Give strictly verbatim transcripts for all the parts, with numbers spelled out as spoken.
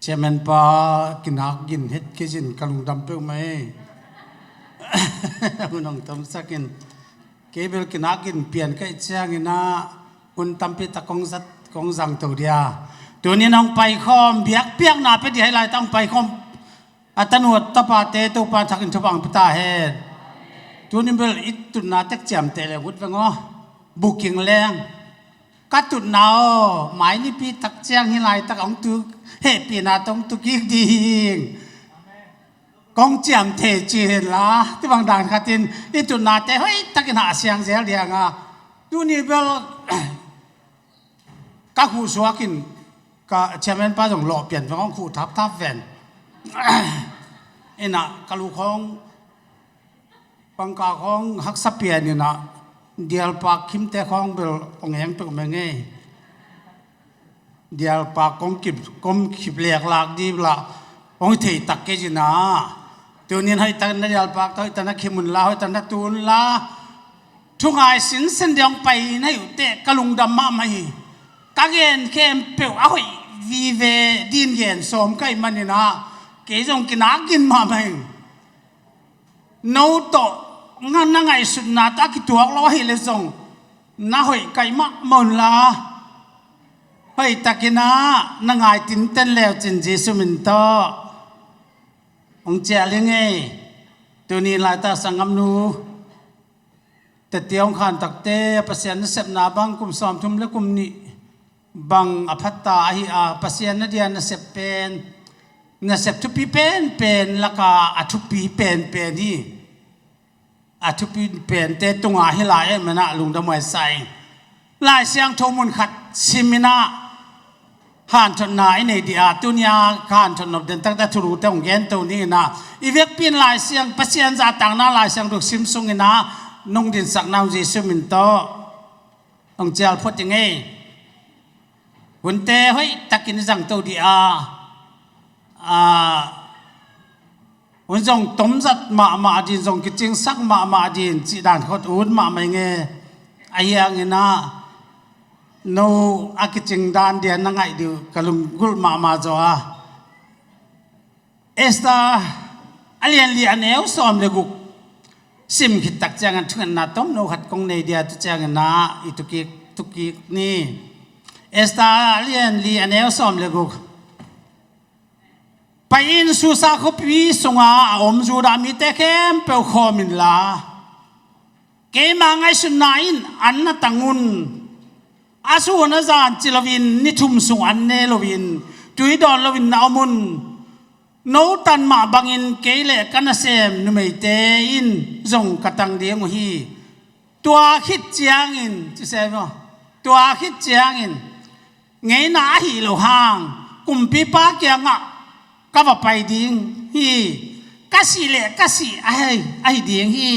Chairman pa kinak gin het kei zin ka lungdam peuhmah ei. Hun hong tomsakin kei bel kinak gin pian ka hih ciangin ah hun tampi tak kong zat kong zang to dia. Tunin hong paikhawm biakpiakna pia dia hi lai ta hong paikhawm a tanu a tapate Topa thakin thupha hong pia ta hen. Tunin bel i tutna tek ciamteh le ut veng aw. Buking leng ka tutna aw, mai nipi tak ciang hi laitak hong tu hehpihna tawh hong tu kik ding kong ciam thei ci hen la, tua bang dan khatin i tutnate hoih takin hah siang zel ding a. Tuni bel ka khuh suakin ka chairman pa zong lawh pian veng hong khuh thapthap ven. Innah ka lu khawng pangka khawng haksa pian innah dialpak khimte khawng bel hong eng peuhmah ngei. Dialpak kong kip kong kip leklak dih lah hong thei tak kei zina. Tunin hoih tak na dialpak ta hoih tak na khim un la hoih tak na tu un la. Thungai sinsen dih hong pai na hi uh teh ka lungdam mahmah hi. Ka gen khempeuh a hoih vive din gen sawm ka hih maninah kei zong kinak gin mahmah hi. No tawh na ngaihsutna tawh a kituak lo ahih leh zong na hoih kaih mahmah un la hoih takinah na ngai tinten leu cin Jesu min tawh hong cial hi ngei. Tuni laitah sanggamnu tete hong khan takte a Pasian nasepna bang kum sawmthum le kum nih bang a phatta ahi a Pasian na dia nasep pen nasep thupi penpen laka a thupi penpen hi. A thupi pente tunga hi lai eh manah lungdam huai sa ing. Lai Siangtho mun khat siminah hanthotna i nei dih a tunia ka hanthot nop den takte thulute hong gento ninginah i vekpin Lai Siang Pasian zahtakna Lai Siangtho sim sunginah nong dinsakna hong Jesu min tawh hong cial phot i ngei. Hunte hoih takin zangto dih a hun zong tomzat mahmah din zong kicingsak mahmah din cihdan khot ut mahmah i ngei. Ahi hanginah no a kicing dan dia na ngaih dih uh ka lunggulh mahmah zaw a. Esther a lianli a neu sawm le guk sim khit tak ciangin thungetna tomno khat kong nei dia tu ciangin ah i tukik tukik ni. Esther a lianli a neu sawm le guk. Pai-in Susa khuapi sunga a om Judah mite khempeuh khawm inla keima ngaihsutna in an na tang un. A sun a zan ci loin ni thum sung an ne loin tui dawn loin na om un. No tan mah bangin kei le ka nasem numeite in zong ka tang ding uh hi. Tua khit ciangin ci se maw? Tua khit ciangin ngeina ahi lo hang kumpipa kiangah ka va pai ding hi. Ka sih le ka sih ahi, ahi ding hi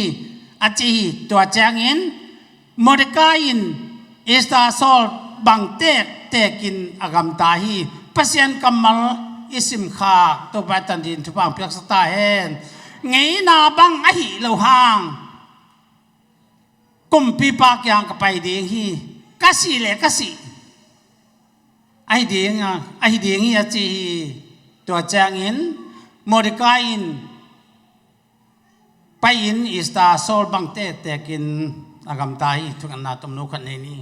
a ci hi. Tua ciangin Mordecai in Esther sawl bang tektekin a gamta hi. Pasian kammal i simkhak Topa tan din thupha piaksa ta hen. Ngeina bang ahi lo hang kumpipa kiang ka pai ding hi. Ka sih le ka sih ahi ding a, ahi ding hi a ci hi. Tua ciangin Mordecai in pai-in Esther sawl bang tektekin a gamta hi. Thungetna tomno khat nei ni.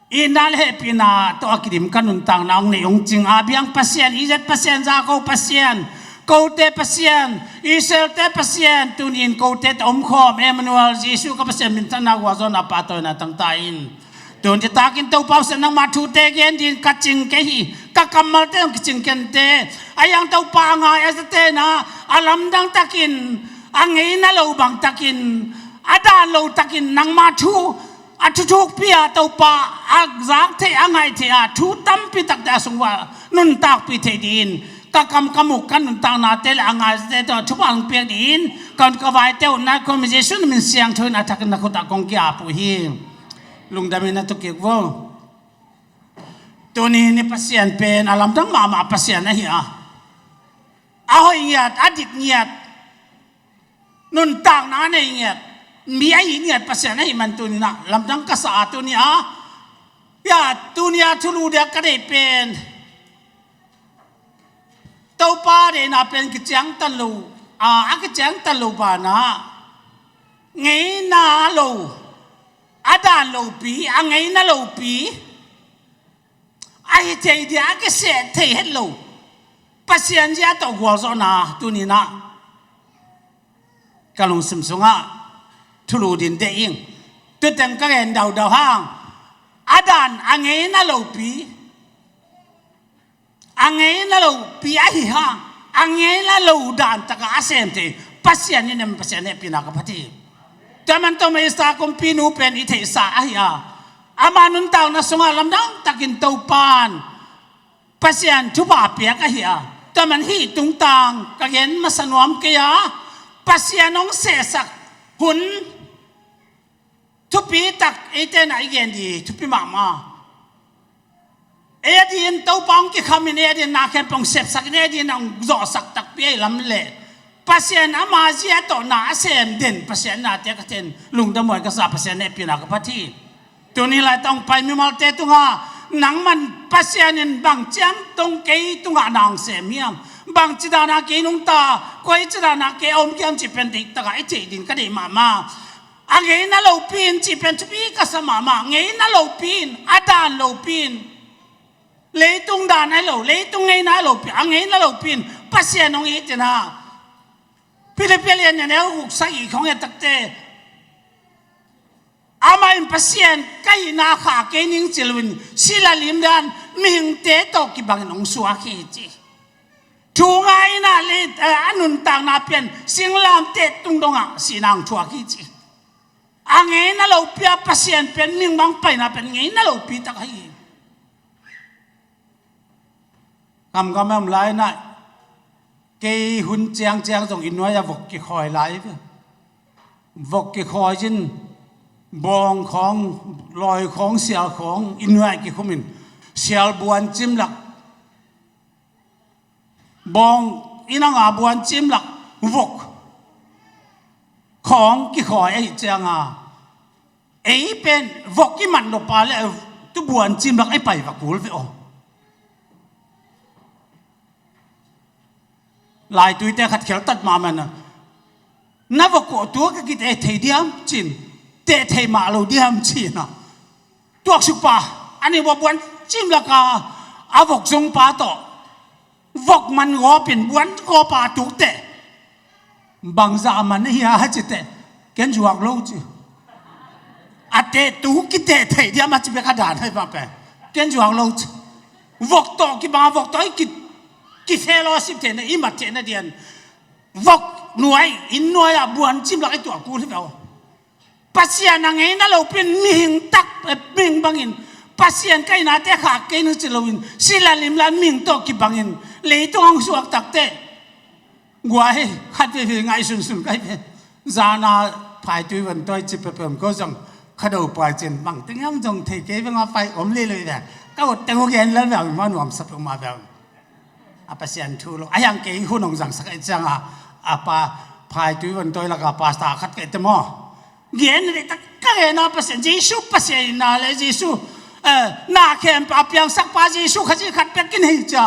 Itna le hehpihna tawh a kidim ka nuntakna hong neih hong cing a biang Pasian, Isaac Pasian, Jacob Pasian, kote Pasian, Israelte Pasian, tunin kote tawh omkhawm Emmanuel Jesu ka Pasian minthanna gualzawhna pahtawina tangta in. Tun nitakin Topa uh sia nangmah thute gen din ka cing kei hi. Ka kammalte hong kicing kente a hiang Topa a ngai a zatenah a lamdang takin a ngeina lo bang takin a dan lo takin nangmah thu a thuthukpi a Topa a zak theih a ngaih theih a thu tampi takte a sungah nuntakpi theih din ka kam ka muk ka nuntaknate le a ngaite tawh thupha hong piak din ka hun ka vaite uh na khuami Jesuh na min siangtho in a thakin na khutah kong ki-ap uh hi. Lungdamin na tukik vo. Tuni ni Pasian pen a lamdang mahmah Pasian ahi a, a hoih ngiat a dik ngiat nuntakna a nei ngiat mi ahi ngiat Pasian ahi man tuninah lamdang ka sa a tuni a. Ya tunia thulu dia ka deih pen Topa deihna pen kiciangtan lo, a, a kiciangtan lo banah ngeina lo, a dan lopi, a ngeina lopi, a hi thei dia a kiseh thei het lo Pasian zia tawh gualzawhna tuninah ka lungsim sungah thulu din deh ing. Tuteng ka gen daudau hang, a dan a ngeina lopi, a ngeina lopi ahi hang, a ngeina lo dan takah a sem thei Pasian in em Pasian hehpihna ka phat hi. Tua man tawh Meista kumpinu pen i theihsa ahi a, ama nuntakna sungah lamdang takin Topan Pasian thupha piak ahi a, tua man hih tungtang ka gen masa nuam kei a, Pasian hong sehsak hun thupi tak eite na i gen di thupi mahmah. Ei a din Topa hong kikhamin, ei a din na khempeuh hong sepsakin, ei a din na hong zawhsak takpi ahi lam leh Pasian ama zia tawh na a sem den Pasian nate ka then lungdam huai ka sa, Pasian hehpihna ka phat hi. Tuni laitang pai mimalte tungah nangman Pasian in bang ciam tong kei tungah na hong sem hiam? Bang cidana kei nungta, koi cidana kei a om hiam cih pen deihtakah i theih din ka deih mahmah. A ngeina lopi in cih pen thupi ka sa mahmah. Ngeina lopi in, a dan lopi in, leitung dan ahi lo, leitung ngeina lopi, a ngeina lopi in Pasian hong it inah. Philippi lian nih a neu guk sagih khong et takte, amah in Pasian ka hihna khah kei ning ci loin sila lim dan mihingte tawh kibangin hong suak hi ci. Thu ngai inah le, eh, a nuntakna pian singlamteh tung dongah sihna hong thuak hi ci. A ngeina lopi a Pasian pen mihing bang paina pen ngeina lopi tak ahi hi. Kamkam a om lai inah kei hun ciangciang zong i nuai a vok kikhawi lai ve. Vok kikhawi in bawng khawng, lawi khawng, sial khawng i nuai kikhumin sial buan cimlak, bawng i nanga buan cimlak vok khawng kikhawi ahi cianga ei pen vok i man lo pa le tu buan cimlak i pai va kul ve aw. Laituite khat kheltat mahmah na, na vok kawh tua ka kiteh thei diam cin, teh thei mah lo diam cina. Tuaksuk pa a ni bua buan cimlaka a vok zong pa tawh vok man gawpin buan gawpa tukteh bangzah a man ahi a citeh ken zuak lo ci. A teh tu kiteh thei diam a ci bek a dan hai pa pen ken zuak lo ci. Vok tawh kibang a vok tawh i ki, kifellowship theihna i mat theihna dian vok nuai, inn nuai ah buan cimlak i tuah kul hi ve aw. Pasian a ngeina lopi in mihing tak, eh, mihing bangin Pasian ka hihnate khak kei ning ci loin sila limla mihing tawh kibangin leitung hong suak takteh guai khat veve ngaihsunsun kai ve. Zana phaitui vantawi ci peuhpeuh ko zong kha do pai cin bang teng hiam zong thei kei veng a pai om leloi ve. Ka ut teng uh gen lel ve a ma nuamsa peuhmah ve. A Pasian thu lo a hiang kei hun hong zangsak a i cianga a pa phaitui vantawi laka pasta khat kei te maw? Gen ni tak ka gen a Pasian, Jesu Pasian ina le Jesu, eh, na khempeuh a piangsak pa Jesu Khazih khat pek in hei cia.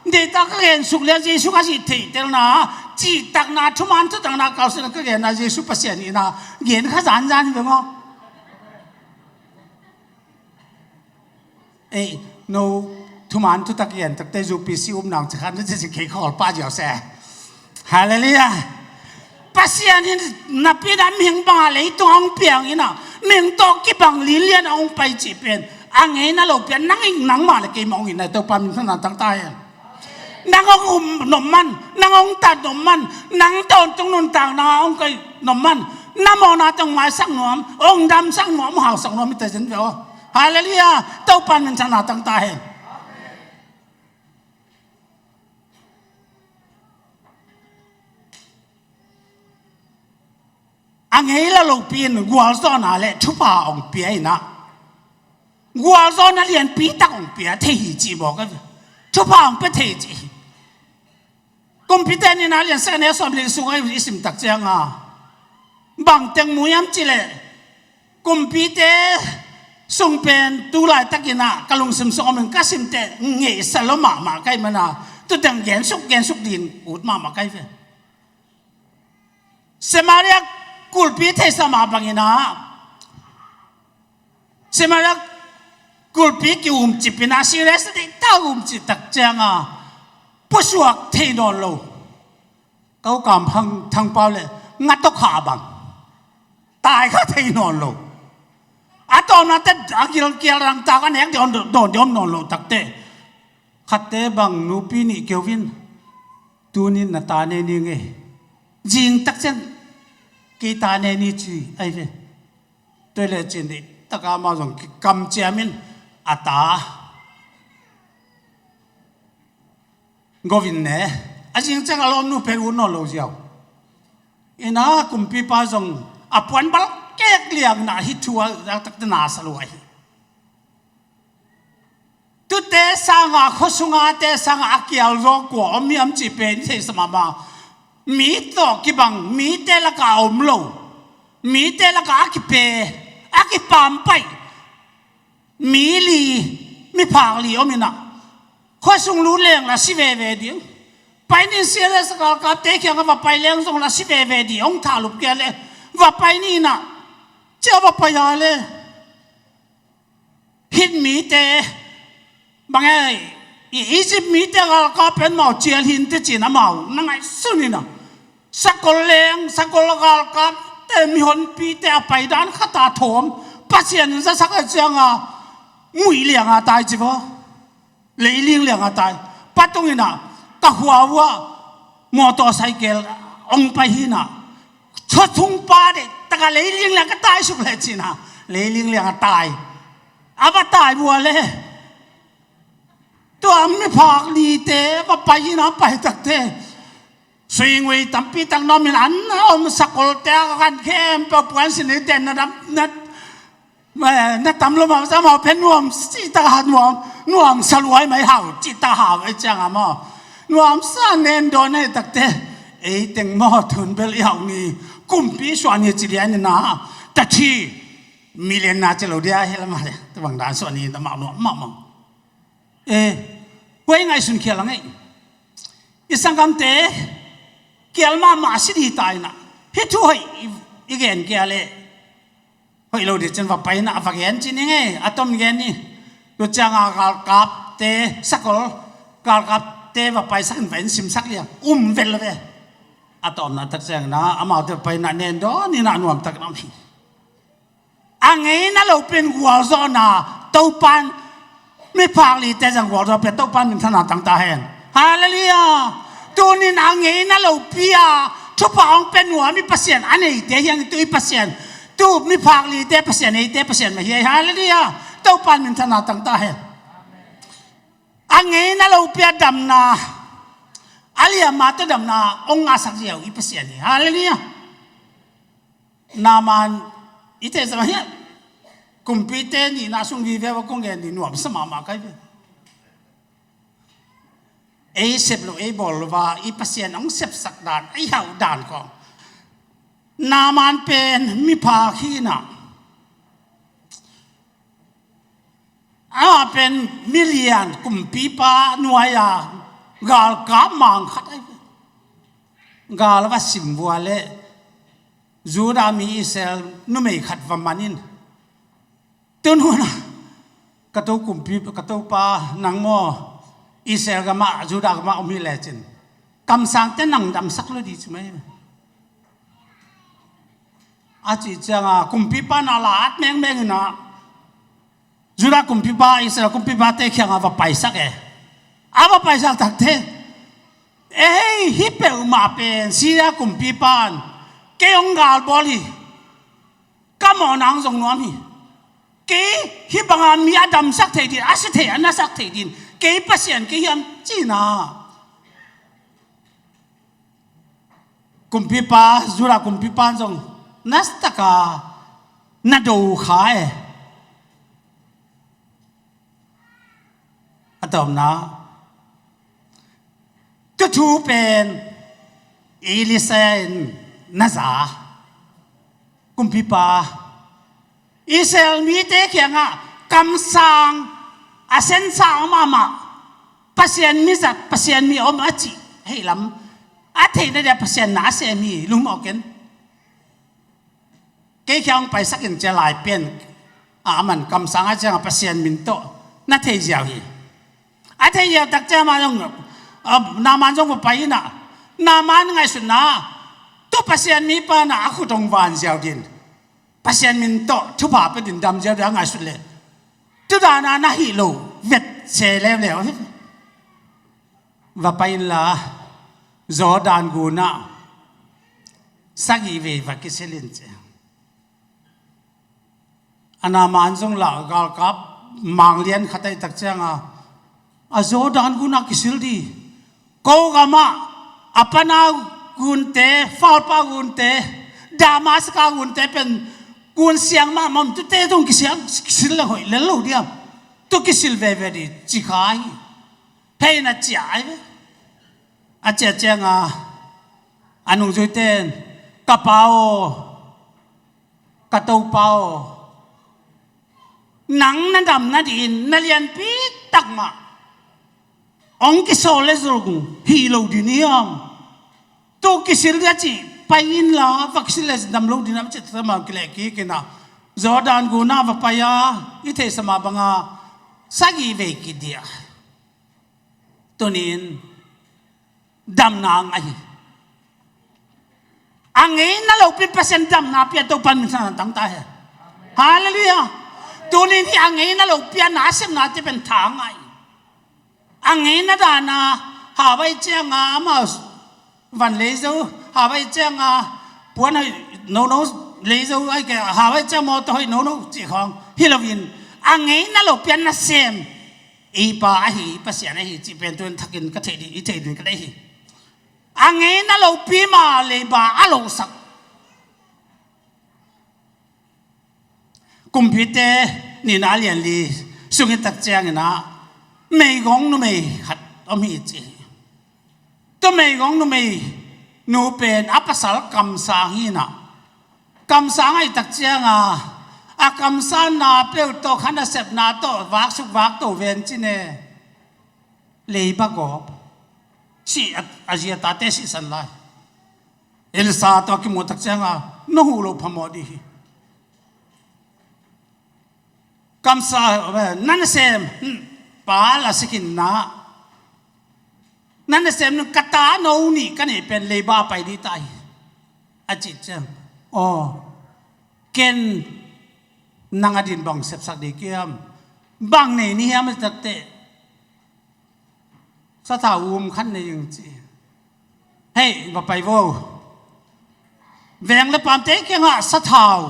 Deita ka gen suk le Jesu Khazih theihtelna, cihtakna, thuman thutakna kalsina ka gen a Jesu Pasian ina gen kha zanzan hi ve maw? Ei, no thuman thutak i en takte U P C um nang cakhan na cicik kei khawl pa ziau se. Halleluiah. Pasian in napi na mihing banga leitung a hong piang ina mihing tawh kibang linlian a hong pai cih pen a ngeina lo pian nang ing nangmah le keimah hong ina Topa min thana tangta hen. Nang hong um nop man, nang hong tat nop man, nang tawntung nuntakna hong kai nop man, na mawhna tawh hong maisak nuam, hong damsak nuam, hong hausak nuam i ta zen ve aw. Halleluiah. Topa min thana tangta hen. A ngeina lopi in gualzawhna le thupha hong pia ina. Gualzawhna lianpi tak hong pia thei hi ci mawk a. Thupha hong pia thei ci hi. Kumpite nina lian sak a neu sawm le sung a i sim tak cianga bang teng mu hiam ci le kumpite sung pen tu laitak ina ka lungsim sung om in ka simte ngeisa lo mahmah ka hih mana Tuteng gensuk gensuk ding ut mahmah kai ve. Samaria kulpi theisa mah bangin ah, Samaria kulpi ki-umcip in ah, serious ding ta umcip tak ciang a pusuak thei nawn lo. Ka ukam hang thangpau le nga tawh kha bang tai kha thei nawn lo. A tawmna te a gilkial rangtak a nek dawn dawn dawn nawn lo takte. Khatte bang nupi nih keu in, tunin na ta ne ni ngei. Zing tak ciang kei ta ne ni ci ai ve. Tua le cin dih taka amau zong kikamciam in a ta govin ne. A zing ciang a lawmnu pen ut nawn lo ziau. Ina kumpipa zong a puan bal kek liang na hi thu a takte na sa lua hi. Tute sanga khuasunga te sanga a kial zaw kua om hiam cih pen i theihsa mahmah. Mi tawh kibang, mite lakah a om lo, mite lakah a kipe, a kipaampaih mi li, miphak li om inah, khuasung lut leng la si veve ding. Pai nin, serious galkapte kiangah va pai leng zong la si veve ding, hong thahlup kia le va pai ni inah, cia va pai a le. Hit mite bang e, i Egypt mite galkap pen mau cial hinte cin amau na ngaihsun inah, sakol leng sakol galkapte mihonpite a paidan khata thawm Pasian in zasak a cianga muih lianga tai ci vaw. Leiling lianga tai. Patung inah ka hua uh ah motorcycle ong pai hinah, khuathung pa deh taka leiling liang ka tai suk le cinah, leiling lianga tai. A va tai vua le. Tua miphak lite va pai hinah, pai takte suingui tampi tak na om in, an na om sakolte a kan khempeuh puansin i ten na dam na, na tam lo mah sa mau pen nuam si taka nuam, nuam sa luai mai hau ci taka hau ei cianga maw. Nuam sa nen dawn ei takte, ei teng maw tun bel i hau ni, kumpi suah ni ci lian inah, ta ci million na ci lo dia hi lamah le, tabang dan suah ni ta mau nuam mahmah. Eh, huai ngaihsun khial a ngei. I sanggamte kial mahmah a si di ta inah, hih thu hoih i, i gen kia le hoih lo di cin va pai inah, a va gen ci ni ngei, a tom gen ni. Tua cianga galkapte sakol, galkapte va paisak in va in simsak liang um vel ve. A tawmna tak ciang inah amaute pai inah nen dawn inah nuam tak na om hi. A ngeina lopi in gualzawhna Topan, miphak lite zang gualzawh pia Topan minthanna tang ta hen. Halleluiah. Tunin a ngeina lopi a thupha hong pia nuam i Pasian a neite hiang tu i Pasian, tu miphak lite Pasian, eite Pasian mah hi. Halleluiah. Topan minthanna tang ta hen. A ngeina lopi a damna, a liamma tawh damna hong ngahsak ziau i Pasian hi. Halleluiah. Naaman i theihsa mah hiam? Kumpite nihna sung vive va kong gen ni, nuamsa mahmah kai ve. Ei sep lo, ei bawl lo va i Pasian hong sepsak dan, ei hauh dan kong. Naaman pen miphak hinah, a pen milian kumpipa nuai-a galkap mang khat ai ve. Gal a va sim vua le Judah mi Israel numei khat va man in, tun hunah ka to kumpi, ka topa nang maw Israel gamah, Judah gamah om hi lecin kamsangte nang damsak lo di ci mai. A cih cianga kumpipa na la at mengmeng inah, Judah kumpipa, Israel kumpipate kiangah va paisak e. A va paisak takte, ei, hih peuhmah pen Syria kumpipan kei hong galbawl hi. Ka mawhna hong zong nuam hi. Kei hih banga mi a damsak thei din, a si thei, a nasak thei din kei Pasian kei hiam cinah, kumpipa, Judah kumpipa in zong nastaka na do kha e. A tawmna, tua thu pen Elisha in na za. Kumpipa, Israel mite kiangah kamsang a sensang mahmah Pasian mi zat, Pasian mi om a cih hei lam a theihna dia Pasian na a sem hi, lum awk in. Kei khia hong paisak in cia lai pian a, a man kamsang a ciang a Pasian min tawh na thei ziau hi. A thei ziau tak ciang ma zong, a, Naaman zong va pai in a, Naaman ngaihsutna tu Pasian mi pa na a khut hong van ziau din, Pasian min tawh thupha pe din dam ziau dia ngaihsut le tu dana na hih lo vet se leuleu hi. Va pai inla Jordan gunah sagih vei va kisil in ci. A Naaman zong lah galkap manglian khat ahi tak cianga a Jordan gunah kisil di. Ko gamah a pana gunte, falpa gunte, Damaska gunte pen gun siang mahmah om, tute zong kisiang, kisil le hoih lel lo diam? Tu kisil veve di ci kha hi. Hei na ciah ai ve. A ciah cianga a nungzuite in, ka pa aw, ka topa aw, nang na dam nadingin na lianpi takmah hong kisawl le zong hih lo ding hiam? Tu kisil dia ci, pai inla va kisil le dam lo ding hiam ci, tama kileh kik in a Jordan gunah va pai a, i theihsa mah banga sagih vei kidiah. Tunin damna ang ahi. A ngeina lopi Pasian damna pia Topan min thang tang ta he. Halleluiah. Tunin hi a ngeina lopi a nasepna te pen tha ang ahi. A ngeina dana hawai cianga amau van leizo, hawai cianga puan hoih nono leizo, ai ke hawai cianga mawtaw hoih nono cih khawng hi loin a ngeina lopi a nasem i pa ahi, i Pasian ahi cih pen tuin thakin ka theih ding, i theih ding ka deih hi. A ngeina lopi ma leiba a losak. Kumpite nihna a lian li sungin tak ciangin ah meigong numei khat om hi ci. Tu meigong numei nu pen a pasal kamsang hi in ah, kamsang ahi tak cianga a kamsanna peuh tawh kha nasepna tawh vaksuk vakto ven ci ne. Leiba gawp sih a, a zi a tate sihsan lai. Elisa tawh a kimuh tak cianga na huh loh phamawh dih hi. Kamsa, na nasem pa la sikinna, na nasem nun ka ta no nih ka neih pen leiba a pai dih ta hi. A cih ciang aw, ken nang a din bang sepsak dih kiam? Bang nei ni hiam a takte sathau um khan nei ing ci. Hei va pai vo. Veng le pamte kiangah sathau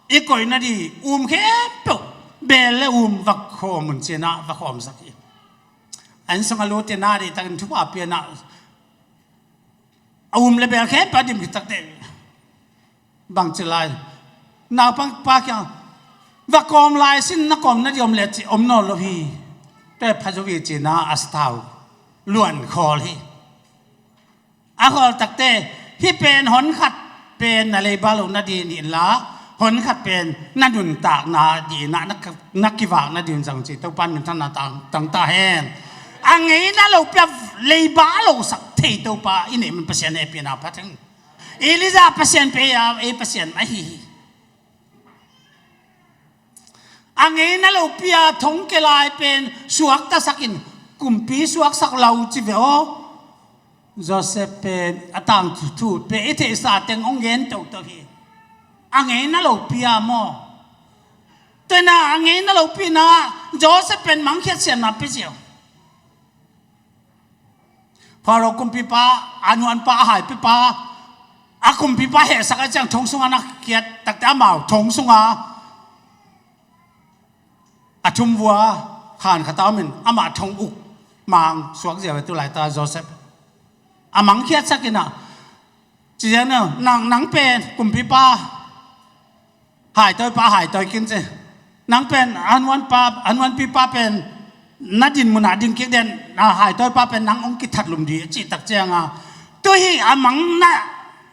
i koihna di um khempeuh bel le um va khawm un cinah va khawmsak hi. An sung a lute na dih takin thupha pianah a um le bel khempeuh a dim khit takte bangci lai? Naupang pa kiang va kawm lai sin, na kawm na di om le ci om nawn lo hi. Tua pha zo hi cina a sathau luan khawl hi. A khawl takte hih pen hon khat pen na leiba lo na din hi inla, hon khat pen na nuntakna dinah na, na kivakna din zang ci Topa minthanna tang, tang ta hen. A ngeina lopi a leiba a losak thei Topa i neih man Pasian hehpihna pha theng. Elijah Pasian pe a, ei Pasian ahi hi. A ngeina lopi a thongkia lai pen suaktasakin kumpi suaksak lo ci ve aw. Joseph pen a tangthu thu pen i theihsa teng hong gen toto hi. A ngeina lopi a maw? Tuina a ngeina lopi na Joseph pen mangkhiat siatna pe ziau. Pharaoh kumpipa, a nuanpa, a haipipa, a kumpipa hehsak a ciang thong sunga na khiat takte amau thong sunga a thumvua khan khata omin amah thong uk mang suak zia ve tu laita Joseph. A mangkhiatsak inah ci ziang neu, nang, nang pen kumpipa haitawipa haitawi kin ci. Nang pen a nuanpa, a nuanpipa pen na din munah ding kik den, a haitawipa pen nang hong kithat lum di a cih tak cianga tu hi a mang na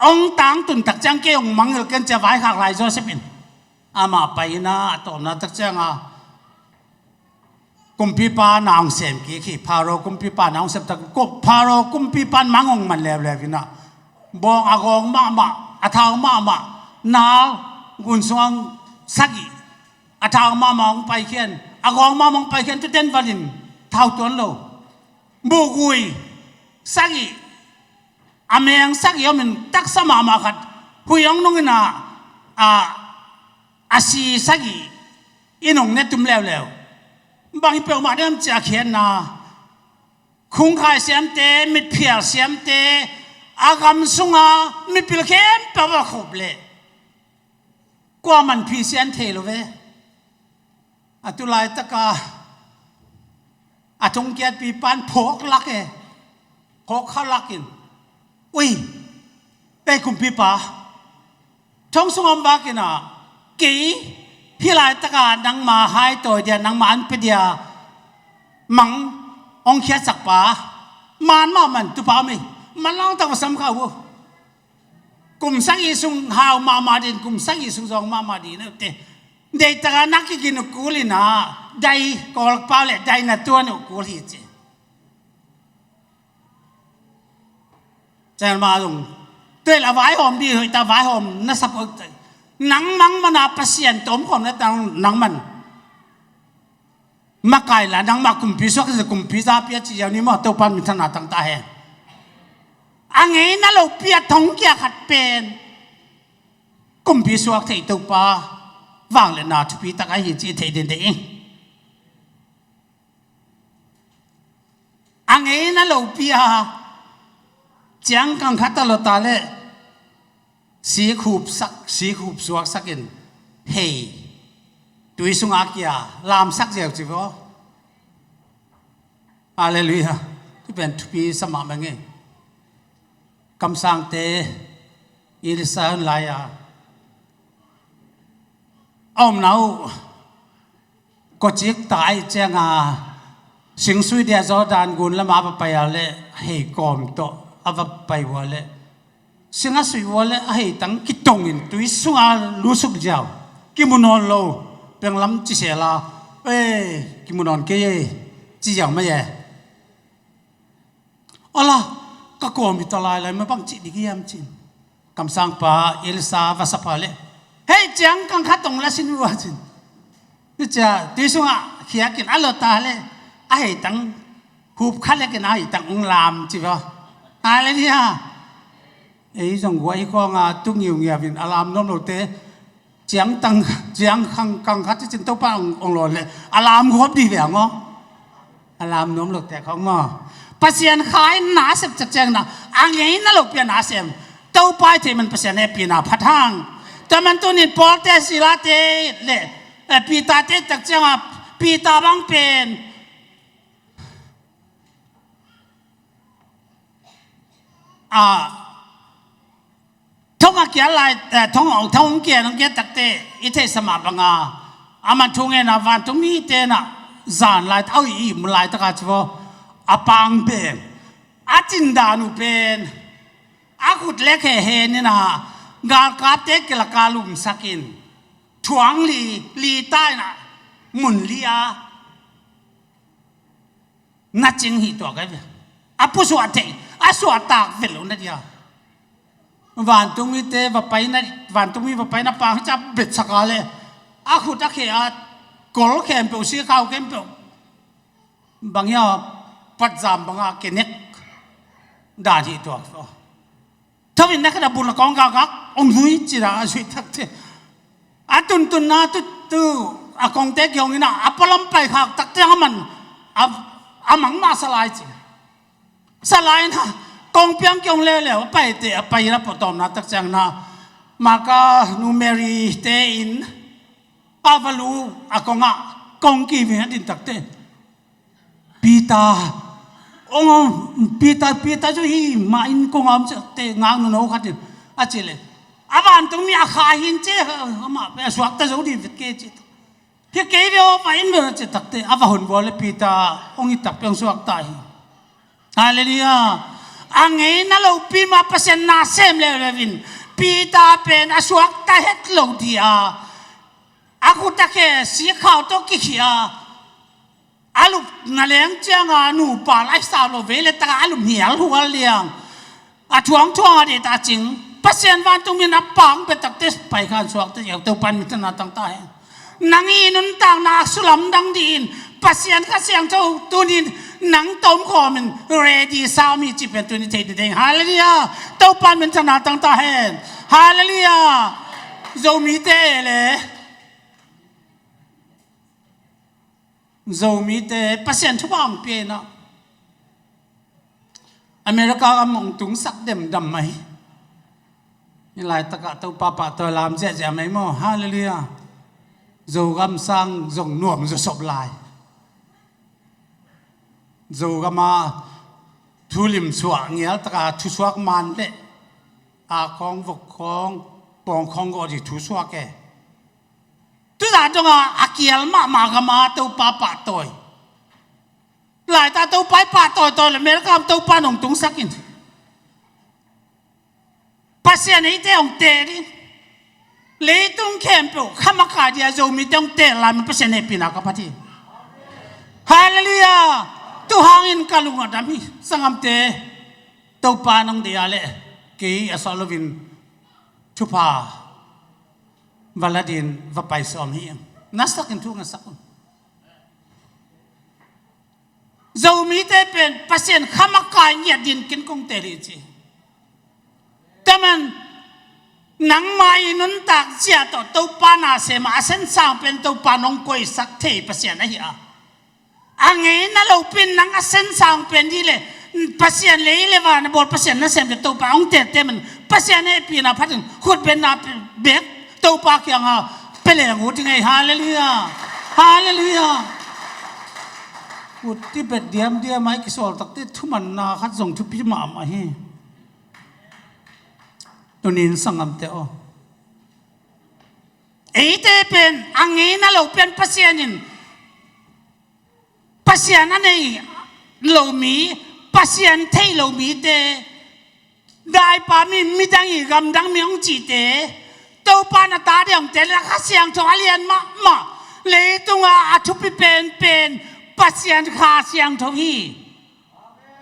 hong tangtun tak ciang kei hong mangngilh ken cia vaikhak lai Joseph in amah pai ina a tawpna tak cianga Kumpipa na hong sem kik hi. Pharaoh kumpipa na hong sem tak, Pharaoh kumpipa in mang hong man leuleu in ah, bawng a gawng mahmah, a thau mahmah, nal gun sung hong sagih, a thau mahmah hong paikhian, a gawng mahmah hong paikhian, tuten valin thau tuan lo. Buhgui sagih, a meng sagih om in, taksa mahmah khat, hui hong nung in ah, a, a si sagih in hong ne tum leuleu. Bang hi peuhmah diam cih a khiatna, khungkhai siamte, mitphial siamte, a gam sunga mipil khempeuh a va khup leh kuaman phisian thei lo ve. A tu laitaka a thongkiatpipa in phawk lak e, phawk kha lakin, ui, ei kumpipa, thong sung om bak in ah, kei hih laitaka nangma haitawi dia, nangma an pia dia mang hong khiatsakpa man mahmah in, tupa om ei, manlang tak va sam kha uh. Kum sagih sung hau mahmah ding, kum sagih sung zawng mahmah ding na uh teh, deihtakin na kigin uh kul in ah, dai kawlpau leh dai na tuan uh kul hi ci. Ciang mah zong, tua leh a vaihawm ding hoih ta, vaihawm na sap hoih ta. Nang mang man a Pasian tawh om khawm na ta, nang man makai la, nangmah kumpi suak, kumpi zapi a ci ziau ni maw, Topa minthanna tang ta hen. A ngeina lopi a thongkia khat pen kumpi suak thei Topa vangliatna thupi tak ahi ci thei dende ing. A ngeina lopi a ciangkang khat a lota leh sik hupsak, sik hupsuaksak in hei tui sungah kia lamsak ziau ci vaw. Halleluiah. Tu pen thupi sa mahmah ing. Kamsangte, Elisha hun lai-a a omna uh kawcik ta ahih cianga, singsui dia Jordan gun lamah a va pai a leh hei kawm tawh a va pai uh a leh, sing a suih uh a leh a heitang kitongin tui sunga lusuk ziau, kimu nawn lo, penglam cisela, ei, kimu nawn kei ei, ci ziau mai e. Ala, ka kawm hi ta lailai, ma bang cih ding hiam cin. Kamsangpa Elisha va sap a leh, hei, ciangkang khat hong la sin uh a cin. Hi cia, tui sungah khiakin a lota leh a heitang hup kha lekin a heitang hong lam ci vaw. Halleluiah. Ei zong guai khawng a tu ngiungiau in a lam nuam lote, ciangtang, ciangkang khat cicin Topa hong, hong lawn leh a lam guap dih ve hang aw. A lam nuam lote khawng maw. Pasian kha in na sep cak ciangin a ngeina lopi a na sem. Topa i theih man Pasian hehpihna phat hang. Tua man tunin Paul te, Sila te leh, eh, Peter te tak cianga, Peter bang pen a, thong a kial lai, eh, thong, thong kial, thong kial takte i theihsa mah banga, a man thu ngen a, vantungmi te na zan lai, au i, i mu laitaka ci vaw, a pang pen, a cindan uh pen, a khut leh khe hen in a, galkapte kilaka lumsakin, thuang li, li ta in a, mun li a na cing hi tuak ai ve. A pusuah thei, a suahtak vet lo na dia. Vantungmite va paina, vantungmi va paina pang hi ca betsak a leh, a khut a khe a, kol khempeuh, sikhau khempeuh, bang hia, patzam banga kenek dan hi tuak. Tho in na khat a bul a kawng gakgak hong zui cina a zui takte, a tuntunna tu, tu a kongte kihong in a, a pualam paikhak takte a man a, a mang mah sa lai ci. Sa lai in a, kong piang kihong leuleu a paite, a pai in a puahtawmna tak ciangin a, Marka nu Mary te in a va lu a kongah kong kivin a din takte, Peter, ong, Peter, Peter cu hih mah in kong a om ciahte ngak nuno khat in a cih leh, a vantungmi a kha hin ci, amah pen a suakta zo dih vet kei ci. Hi kei ve aw, va in ve aw ci takte, a va hun vua leh Peter ong it takpi ong suakta hi. Halleluiah. A ngeina lopi mah Pasian na sem leuleu in Peter pen a suakta het lo dih a, a khut a khe sikhau tawh kikhih a, A lup na leng cianga nupa laisau lo vei le taka a lup hial hual liang. A thuang thuang a deh ta cing. Pasian vantung min a pang pe takte pai khan suakte ziau Topan min thana tang ta hen. Nang i nuntakna a sulam dang dihin Pasian Kha Siangtho tunin nang tomkhawmin ready sau mi cih pen tuni thei ding. Halleluiah. Topan min thana tang ta hen. Halleluiah. Zomite le Zomite Pasian thupha hong pia inah America gam hong tungsak demdam mai. Hih laitakah Topa pahtawi lam ziahziah mai maw. Halleluiah. Zogam sang zong nuam zawsop lai. Zogama thulim suah ngialtaka thusuak man leh a khawng vok khawng pawng khawng gawh dih thusuak e. Tuzah donga a kial mahmah gama Topa pahtawi. Laita Topa i pahtawi tawi le America Topa nong tungsak in. Pasian eite hong teh ding. Leitung khempeuh khamakai dia Zomite hong teh lai man Pasian hehpihna ka phat hi. Halleluiah. Tuhangin ka lung a dam hi. Sangamte Topa nong deih a leh kei a sawh loin thupha va la din va pai sawm hi. Nasakin thu ngasak un. Zomite pen Pasian khamakai ngiat din kin kong tel hi ci. Taman nangmah i nuntak zia tawh Topa na sema a sensang pen Topa nong koisak thei Pasian ahi a. A ngeina lopi in nang a sensang pen dih le Pasian lei le van a bawl Pasian nasem le Topa hong tete man Pasian hehpihna phatin khutbetna bek Topa kianga peleng uh ding ei. Halleluiah. Halleluiah. Ut tibet diamdiam ai kisawl takte thumanna khat zong thupi mahmah hi. Tunin sangamte aw, eite pen a ngeina lo pen Pasian in Pasian a nei lo mi, Pasian thei lo mite, daipa mi, midang i gamdang mi hong cihte, Topa na ta deuhte le Kha Siangtho a lian mahmah, leitunga a thupi penpen Pasian Kha Siangtho hi.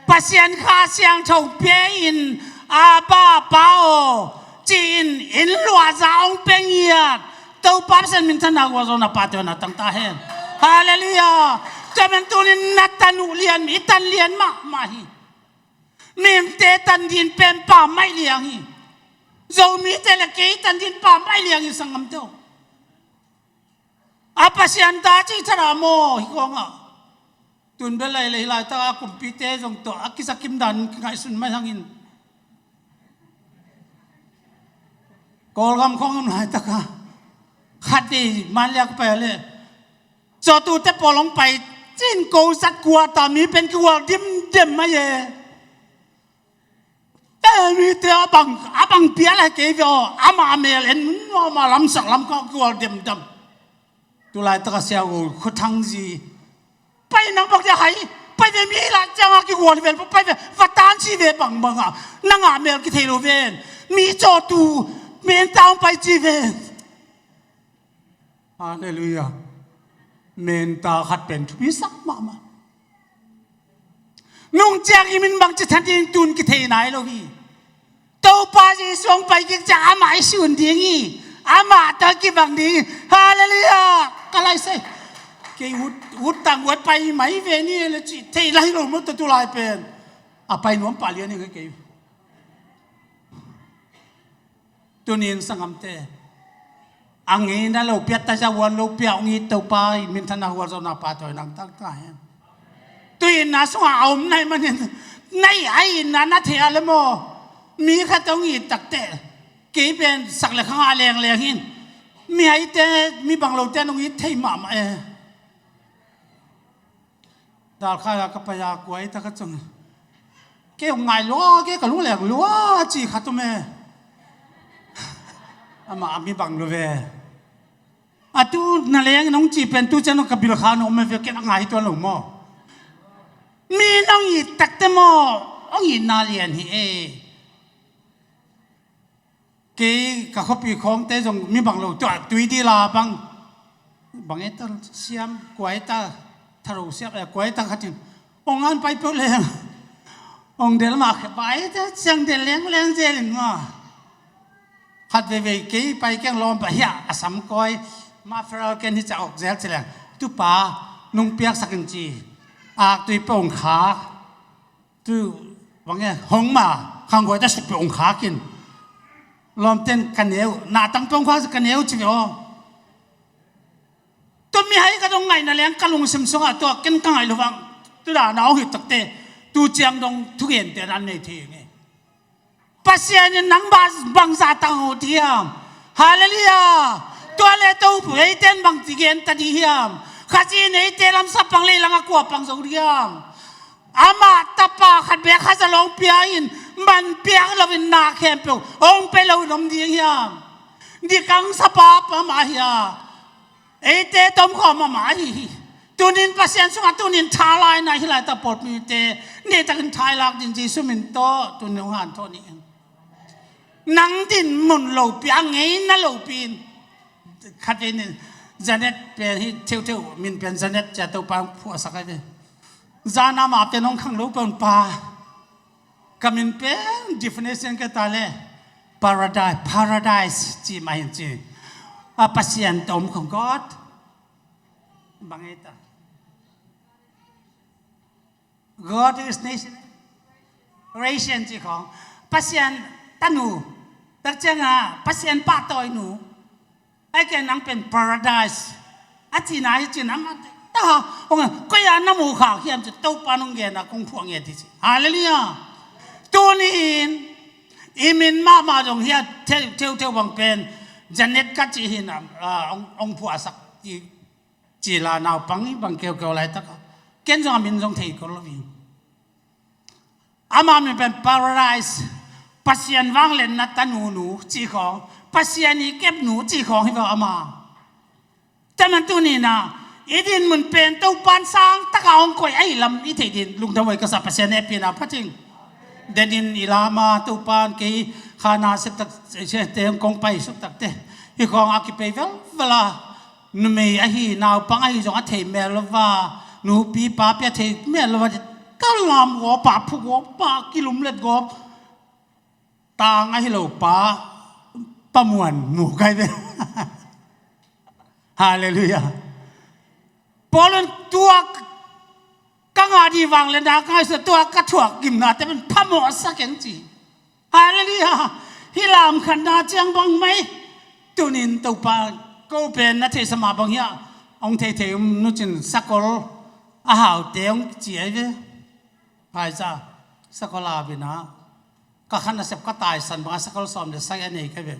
Pasian Kha Siangtho pia in, Abba Pa aw ci-in in luahza hong pia ngiat Topa Pasian minthanna gualzawhna pahtawiawna tangta hen. Halleluiah. Tua man tunin na tan uh lian, i tan lian mahmah hi. Mihingte tan din pen pammaih liang hi. Zomite le kei tan din pammaih liang hi sanggam teuh. A Pasian ta cih thara maw hi kawngah. Tun bel lai le hi laitaka kumpite zong tawh a kisakim dan kingaihsun mai hangin Kawlgam khawng om laitaka khat dei manliak pai le cawtute pawl hong pai cin ko zat kua ta mi pen kigual dimdem mai e. Te mite a bang a bang pial a kei ve aw, amah a mel en nuam a lamsak lam ka kigual demdam. Tulaitaka siago khuathangzi pai nang bang dia hai pai ve mi la cianga kigual vel pai ve vatan ci ve bangbanga nanga mel kithei lo ven mi cawtu men taung pai ci ven. Halleluiah. Menta khat pen thupi sak mahmah. Nung ciang i min bangci than ding tun kithei nai lo hi. Topa Jesu hong pai kik ciang amah i sun ding hi. Amah tawh kibang ding hi. Halleluiah. Ka lai sai. Kei ut ut tang uat pai mai ve ni le ci thei lai lo mo to tu lai pen. A pai nuam pa lian hi kei. Tunin sanggamte a ngeina lo pia taza huan lo pia hong it Topa i minthanna hualzawhna pahtawi nang taktak hen. Tu itna sungah a om nai manin nai a itna na thei a le maw mi khat hong it takte kei pen sak le khangah lengleng hin mi haite mi banglote nong it thei mahmah e. Dalkhai ah ka pai a kuai ta ka cung. Kei hong ngai lua kei ka lungleng lua ci khat om e. Amah a mi bang lo ve. A tu na leng nong ci pen tu cian ka bil kha nong om e ve ken a ngai tuan lo maw. Mi nong it takte maw hong itna lian hi e. Kei ka khuapi khawngte zong mi bang lo tuah tui dila bang bang eta siam kua eta Tharo siak le kuai tak khat in, ong an pai peuh leng, ong del mah khe pai te ciang del lengleng zel in maw. Khat veivei kei pai keng lawm pah hiah a sam kawi, ma feral ken hi ca awk zel ci leng, tupa nung piaksak in ci, aktui peuh ong khak. Tu bang e, hong ma, khangguai ta suk peuh ong khak in. Lawmten ka neu, na tang peuh ong khak ka neu ci ve aw. Tua mihai ka dong ngaihna leng ka lungsim sungah tua ken ka ngaih lo vang. Tu dana hong hi takte, tu ciang dong thugente nan nei thei nge. Pasian in nang bangzah tang ut hiam? Halleluiah. Tua le Topa eiten bang ci gen ta dih hiam? Khazih in eite lamsap pang lei langah kua pang zo dih hiam? Amah tapa khat bek Kha Za Lawng pia in, man piak loin na khempeuh hong pe loin om ding hiam? Dikang sapa pa mah hi a, eite tomkhawm amah ahi hi. Tunin Pasian sungah tunin tha laina hi laitak pawlpite nitakin tha i lak din Jesu min tawh tunin hong hanthawn ni. Nang din mun lopi a ngeina lopi in khat vei nin Janet pen hi theuhtheuh min pen Janet cia Topa hong phuahsak ahi ve. Zana mah pen hong khang lo peuh pa. Ka min pen definition ka ta le paradise, paradise ci mah hin ci. A Pasian tom khong God. Bang ei ta. God is nation. Creation ci khong. Pasian tanu. Tak cianga Pasian pahtawi nu. Ai ken nang pen paradise a cina hi cin amah ta hong koi a na mu khak hiam ci Topa nong gen a kong phuah nge ti ci. Halleluiah. Tunin i min mahmah dong hi a theutheu bang pen Janet ka ci hin a hong phuahsak ci la naupang i bang keukeu laitak a ken zong a min zong thei ko lo hi. Ama min pen paradise, Pasian vangliatna tanunu ci khawng, Pasian i kepnu ci khawng hi vaw ama. Taman tunina i din mun pen Topan sang taka hong koih ahi lam i theih din lungdam hoi ka sa Pasian hehpihna phating. Denin i lama Topan kei khana septak te hong kong pai suktakte hi khawng a kipei velvela. Numei ahi naupang ahi zong a thei mel lo va, nupi papi a thei mel lo va, ka lam gawp a phu gawp a kilumlet gawp. Tang ahi lo pa pamuan mu kai ve. Halleluiah. Paul in tua ka ngah dih vang le na ka ngaihsut tua ka thuak gimna te pen phamawh a sa keng ci. Halleluiah. Hih lamkhatna ciang bang mai. Tunin Topa ko pen na theihsa mah bang hiah hong theithei um nucin sakol a haute hong ci ahi ve. Phaisa sakol a bina ka khan a sep ka taisan banga sakol sawm le sai a nei ka ve.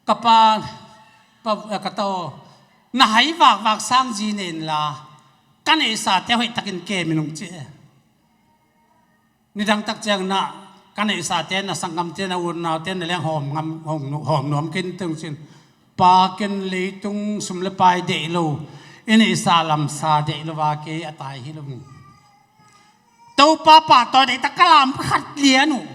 Ka pa, pa ka ta aw, na hai vakvak sang zi nei inla ka neihsate hoihtakin kem in hong ci e. Nidang tak ciang na ka neihsate na sanggamte na unaute na leng hawm ngam hawm nuam ken teng cin pa ken leitung sum le pai deih lo i neihsa lamsa deih lo va kei a tai hi lo. Topa pahtawi deihtak ka lam khat lian uh.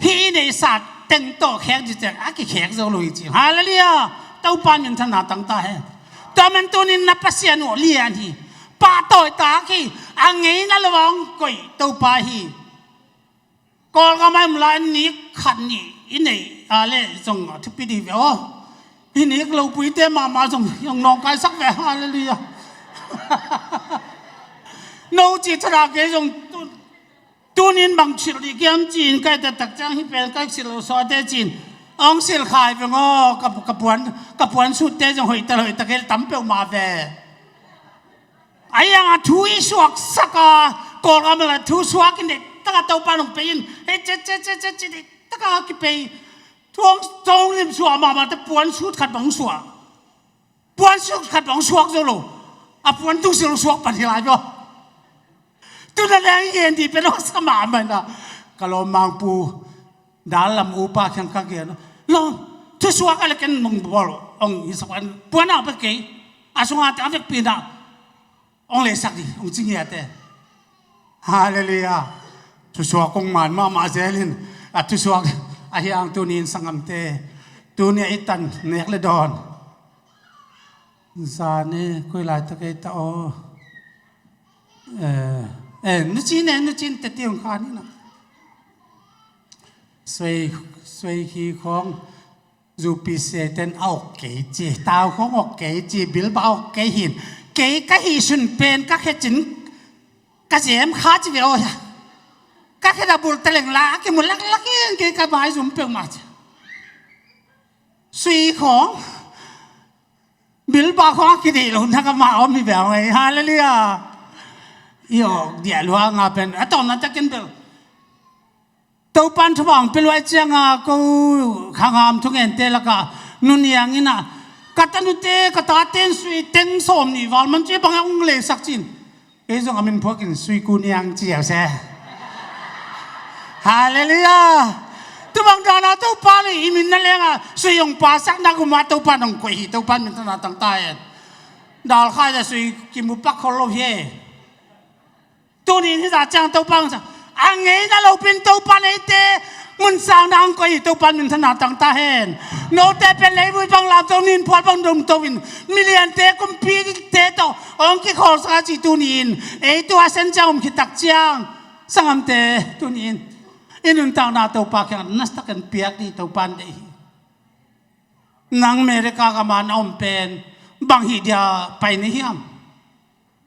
Hih i neihsa teng tawh khek dih ciang a kikhek zo lo hi ci. Halleluiah. Topa minthanna tangta he. Tua man tunin na Pasian uh lian hi. Pahtawi tak hi. A ngeina lo a hong koih Topa hi. Kawlgam ah i om lai nik khat nih i neih a le zong a thupi dih ve aw. Hi nik lopuite mahmah zong hong nawngkaisak ve. Halleluiah. No cih thadah kei zong tunin bang silh dih kiam ci-in kai taktak ciang hi pen kai silh lo suahte ci-in hong silh khai veng aw. Ka puan suutte zong hoihtak hoihtak kei tam peuhmah ve. A iang a thu i suaksak a Kawlgam a la thu suak in deihtaka Topa nong pei in hei cecececece deihtaka kipei. Thu hong lim suah mahmah te puan suut khat bang suah. Puan suut khat bang suak zo lo. A puan tung si lo suak pan hi lai bia. Tuna leng i gen dih pen hong sa mahmah na ka lawmmangpu dal lam upa khiang ka gen. Lawm thusuak a le ken nong bawl hong hi sak an puan a pek kei. A sunga te a vekpi na hong leisak dih hong ci ngiate. Halleluiah. Thusuak kong man mahmah zelin a thusuak ahi ang tunin sanggamte tunia i tan nek le dawn. Zan e, koi laitak ei ta aw. Eh, eh, nucin e, nucin tete hong khan hi na. Suai, suai hi khawng, U P C ten a ok kei ci, tau khawng ok kei ci, bilba ok kei hin. Kei ka hih sun pen ka khe cin, ka zem kha ci ve aw hia. Ka khe da bul teleng la, a kimu laklak in kei ka mai zum peuhmah ci. Sui khawng, bilba khawng a kideih lo na ka ma om hi bel ngai. Halleluiah. I awk diah lua nga pen a tawmna takin bel Topan thupha hong pia luai cianga ko khangam thungente laka Nu Niang in a, ka tanute ka taten sui teng sawm nih val man ci bang a hong leisak cin. Kei zong a min phuakin Sui Ku Niang ci a se. Halleluiah. Tubang dana Topa le i min na lenga sui hong pasak na kuma Topa nong koih hi, Topa min thana tang ta hen. Dal khai da sui kimu pak khol lo hi. Tuni in hi za ciang Topa hong sa a ngeina lopin Topa neite mun sang na hong koih hi, Topa min thana tang ta hen. Note pen leivui bang lam to nin phual bang dong to in miliante kumpite to hong kikhawlsak a ci tuni in ei tu a sen ciang om khitak ciang sangamte tuni in i nuntakna Topa kiang nastak en piak dih Topa in deih hi. Nang America gama na om pen bang hi dia pai ni hiam?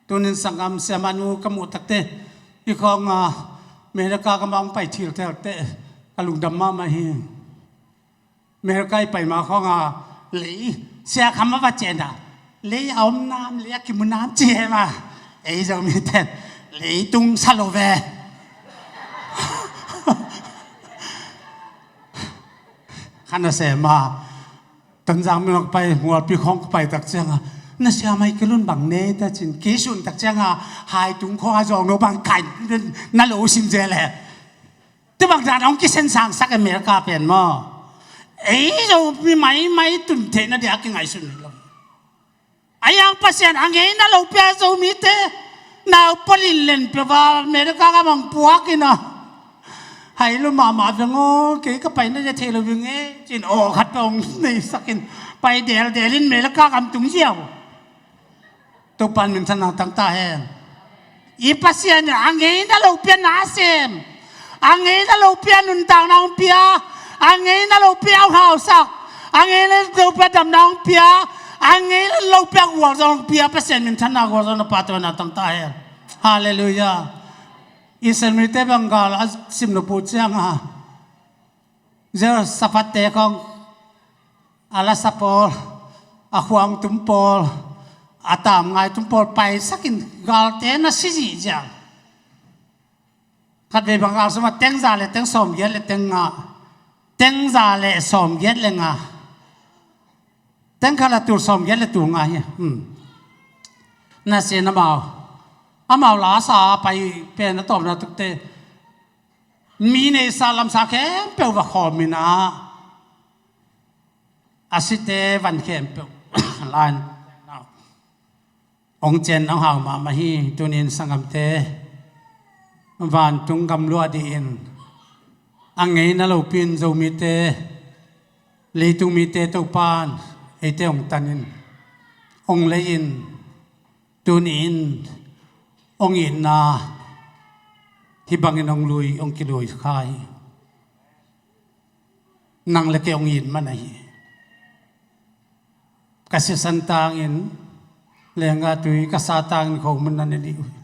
Tunin sangam siamanu ka muh takte i khawng a America gama hong pai thil tel te ka lungdam mahmah hi. America i pai ma khawng a lei sia kham a va cen a lei a om nam lei a kimu nam ci he ma ei Zomi ten lei tung sa lo ve. Khan a sem a Tonzang mi ka pai mualpi khawng ka pai tak cianga na sia mai kilun bang ne ta cin kisun tak cianga hai tung khawng a zawng no bang kai na lo sim ze le. Tu bang dan hong kisen sang sak America pen maw? Ei Zomi maimai tun theihna dia kingaihsun lo. A yang Pasian a ngeina lo pia Zomite nau polin len pia va America gam hong puak in a hai lo mahmah veng aw, kei ka paina dia thei lo veng e cin aw khat pia hong neisakin pai deldelin America gam tung ziau. Topan min thana tang ta hen. I Pasian in a ngeina lo pia na sem, a ngeina lo pia nuntakna hong pia, a ngeina lo pia hong hausak, a ngeina lo pia damna hong pia, a ngeina lo pia gualzawh hong pia Pasian min thana gualzawhna pa tawh na tang ta hen. Halleluiah. Israel mite bang gal a sim nop uh cianga Jehoshaphat te khawng a lasa pawl, a khuang tum pawl, a tam ngai tum pawl paisakin galte na si zihziah. Khatvei bang gal suma teng za le teng sawm giat le teng nga, teng za le sawm giat le nga, teng khat la tul sawm giat le tul nga hi. Hmm. Na sin amau amau lasa pai pen a tawmna tukte mi neisa lamsa khempeuh va khawm in a a site van khempeuh lain hong cen hong hau mahmah hi. Tunin sangamte vantung gam luah dih in a ngeina lopin Zomite leitung mite Topan eite hong tanin hong lei in tuni in hong itna hih bangin hong lui hong kilui kha hi. Nang le kei hong it man ahi. Ka sisan tangin lenga tui ka sa tangin khomun na ne dih uh hi.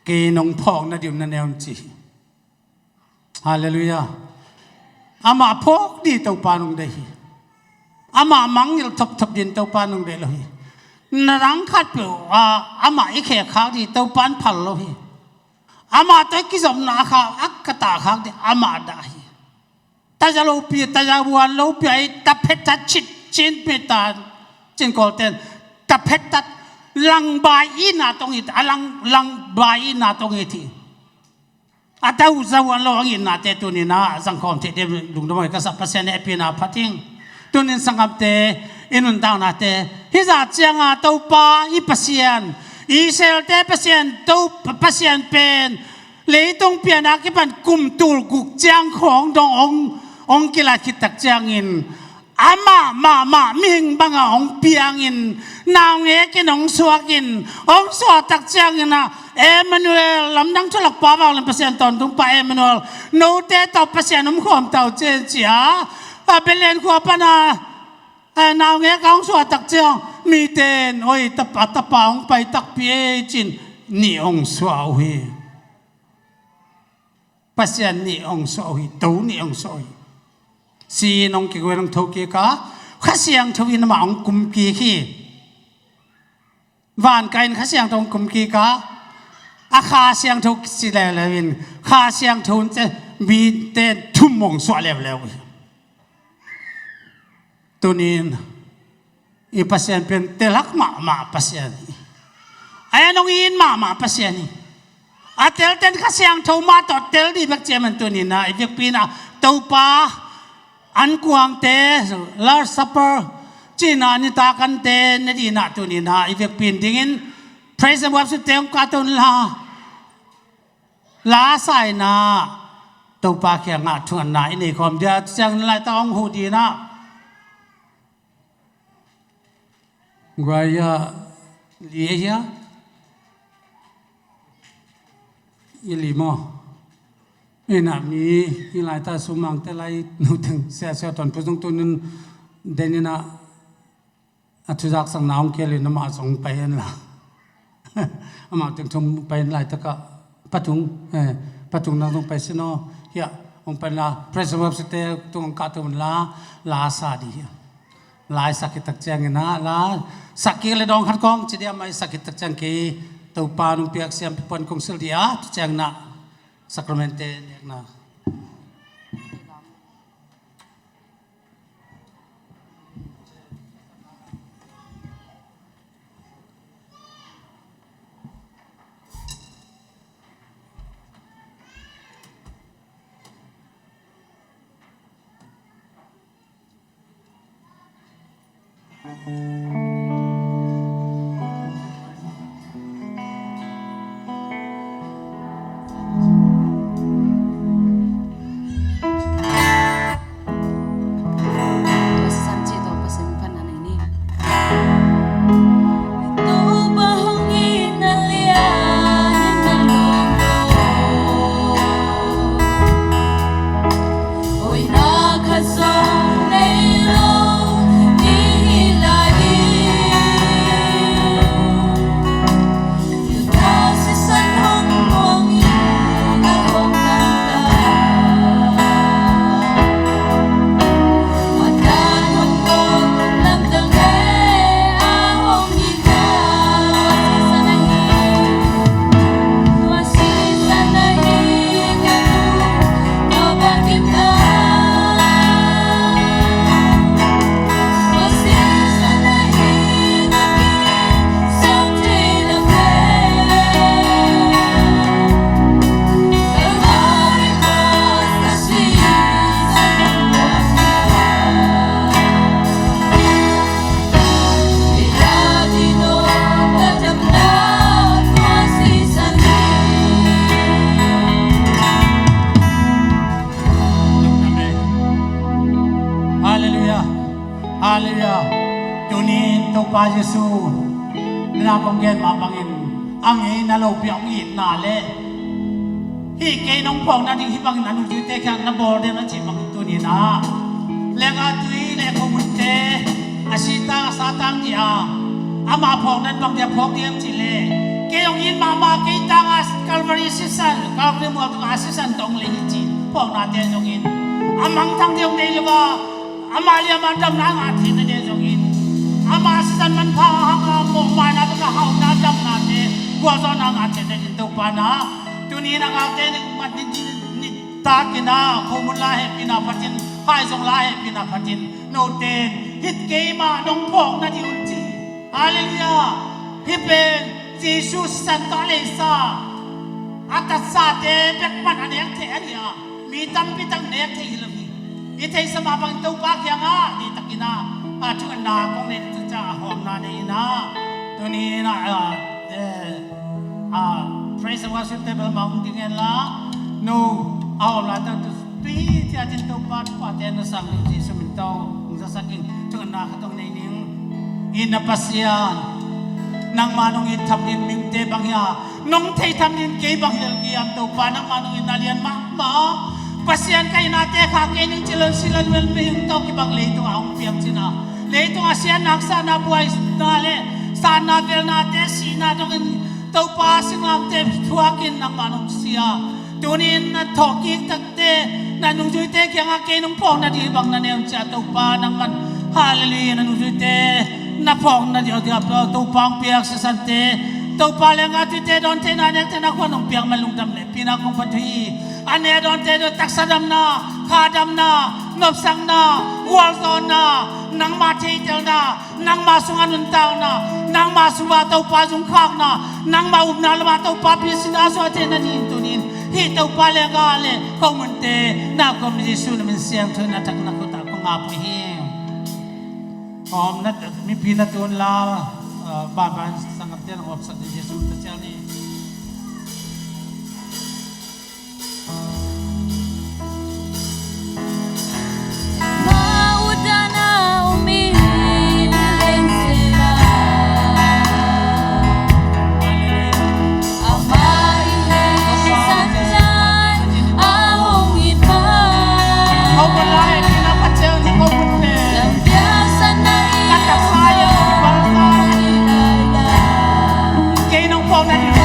Kei nong phawk na dih uh na ne un ci hi. Halleluiah. Amah phawk dih Topa nong deih hi. Amah mangngilh thopthop din Topa nong deih lo hi. Na dang khat peuh ah amah i khek khak dih Topa in phal lo hi. Amah tawh i kizopna khak a ka ta khak dih amah dah hi. Taza lopi taza buan lopi ai ta phet ta chit chin phet ta cin kawlten ta phet ta langbai i na tong it a lang langbai i na tong it hi. A tau zau an lo ang in nate tunin a zangkhawm theih deuh lungdam hoi ka sak Pasian hehpihna phat hing. Tunin sangamte i nuntaknate hih zah cianga Topa i Pasian Israelte Pasian to Pasian pen leitung piana kipan kum tul guk ciang khawng dong ong ong kilat khit tak ciangin Amah mahmah mihing bangah hong piangin, naungek in hong suakin, hong suah tak ciangin ah, Emmanuel, lamdang thu lakpa vak leng Pasian tawntung pa Emmanuel, note tawh Pasian om khawm ta uh ci-in ci a, a Bethlehem khua pan a, a naungek a hong suah tak ciang mite in, oi, tapa, tapa hong pai takpi ei ci-in nih hong suah uh hi. Pasian nih hong suah uh hi, To nih hong suah uh hi. Si-in hong kigual hong thokik a, Kha Siangtho in amah hong kumkik hi. Vankai in Kha Siangtho hong kumkik a, a Kha Siangtho kici leuleu in, Kha Siangtho in ci, mite in thum hong suah leuleu hi. Tuni-in i Pasian pen telhak mahmah Pasian hi. A hong it mahmah Pasian hi. A telten Kha Siangtho mah tawh tel dih bek ciang man tuni-in ah, i vekpi-in ah Topa, ankuangte, Last Supper cihna nitak ante ne dih in ah tuni-in ah i vekpi-in dingin praise and worship te hong kah to un la. La sa-in ah Topa kiangah thungetna i nei khawm dih a, ciangin laitak hong huh dih in ah. Guai a li a hia? I li maw? Ina mi i laitak sumangte lai nuteng siasia ton puzung tunun den ina a thuzak sang na hong kialin amah zong pai hen la. Amah teng thum pai hen laitakah patung, eh, patung nang zong pai sin aw. Hia, hong pai la, praise and worship te tung hong kah tung la, la sa dih hia. La i sak khit tak ciangin ah, la sak kik le dawng khat kong ci dih, amah i sak khit tak ciang kei Topa nung piak siampi puan kong silh dih a, tu ciangin ah sakramente nekna. Halleluiah. Halleluiah. Tunin Topa Jesu, na kong gen mah bangin, a ngeina lopi a hong itna le hih kei nong phawkna ding hih bangin a nungzuite kiang na bawl den a cih bangin tunin ah, lenggah tui le khomunte a sitang a satang dih a, amah phawkna bang dih a phawk ding cih leh, kei hong it mahmah kei tangah Calvary sisan, Calvary mual tungah a sisan tawh hong lei hi cih phawknate zongin, a mangthang ding hong nei lo a, amah liamah damna a ngah theihna ding zongin, amah sisan manpha hanga mawhmaina bek a hauhna damnate gualzawhna a ngah theihna ding Topa na, tuni in a ngaute nih mat ni, ni, nitakin a khomun la hehpihna phatin, haizong la hehpihna phatin, note in hih keimah nong phawkna ding un ci. Halleluiah. Hih pen Jesu sisan tawh a leisa, a tatsate bek pan a nek theih a hi a, mi tampi tak nek theih hi lo hi. I theihsa mah bangin Topa kiangah dihtakin a, a thungetna kong nei, tu ciang a hawmna nei in a, tuni in a, a, eh, a, praise and worship table mah hong ding hen la, no, a hawm laitak tu, tui ciatin Topa thuphate na sang ding Jesu min tawh. Zasak in, thungetna khat hong nei ning. Itna Pasian, nangmah nong it tham ding mite bang hiam, nong thei tham ding kei bang hiam, Topa, nangmah nong itna lian mahmah. Pasian, ka itnate khah kei ning ci lo in, si lo in, mihing tawh kibang leitungah hong piang cihna, leitungah siatna, haksatna, buaina le satna, velnate, sihna dongin, Topa, singlamteh thuakin nangmah nong si a, tuni-in na thawhkik takte, na nungzuite kiangah kei nong phawk nading bang na nei un ci a, Topa, nangman, Halleluiah, na nungzuite na phawk nading, Topa, hong piak siasante, Topa, leh ngah tuite, dawn theihna, nek theihna, khuan hong piak man, lungdam leh pina kong phat uh hi. A nek a dawnte tawh taksa damna, kha damna, nopsakna, gualzawhna, nangmah theihtelna, nangmah sungah nuntakna, nangmah sungah Topa zungkhakna, nangmah upna lamah Topa pilsinna suah theihna dingin tuni-in hih Topa leh gah leh khomunte na kawm Jesuh na min siangtho in a thak na khut ah kong ap uh hi. Hawm na, mipi na tun la, ah, banban sanggamte na hawmsak ding Jesuh ta cial ni. Kei nong phawk nading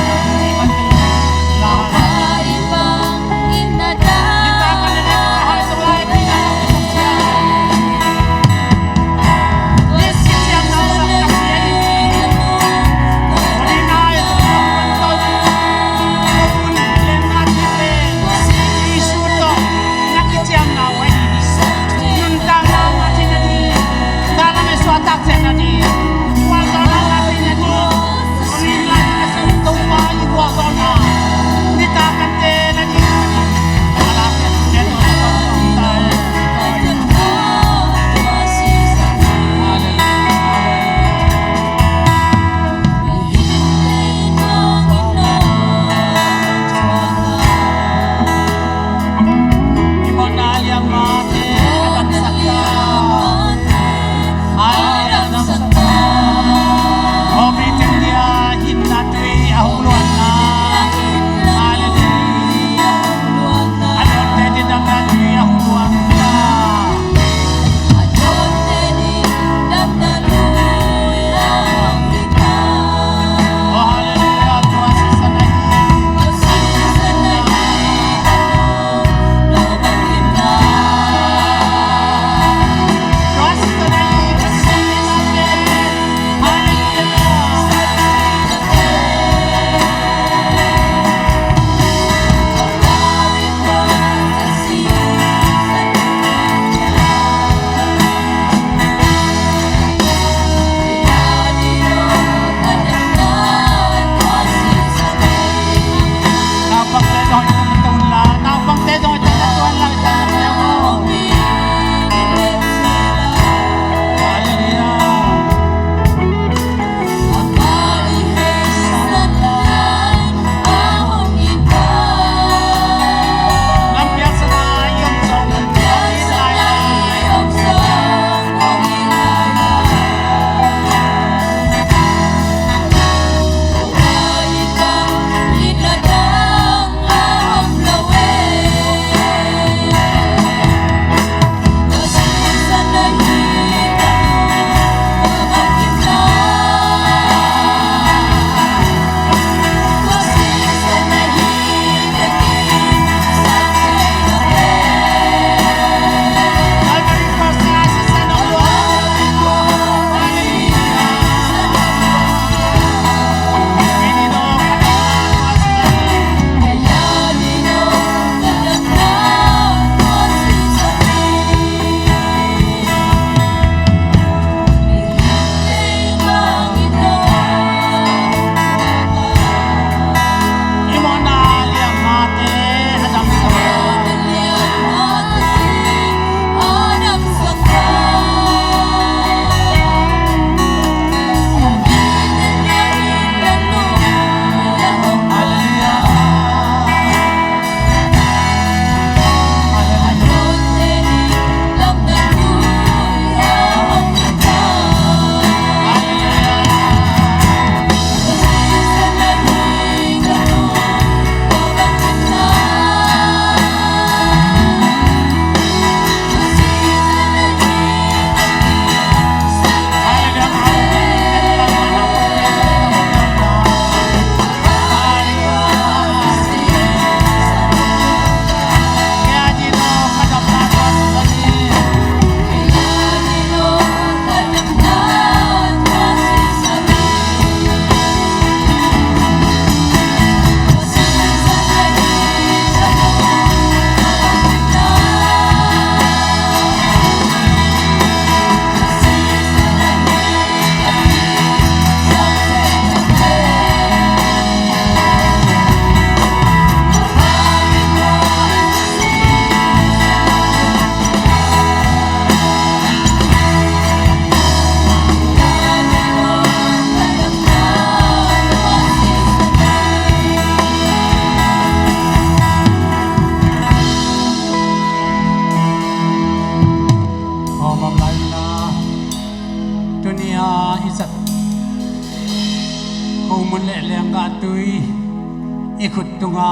I khut tunga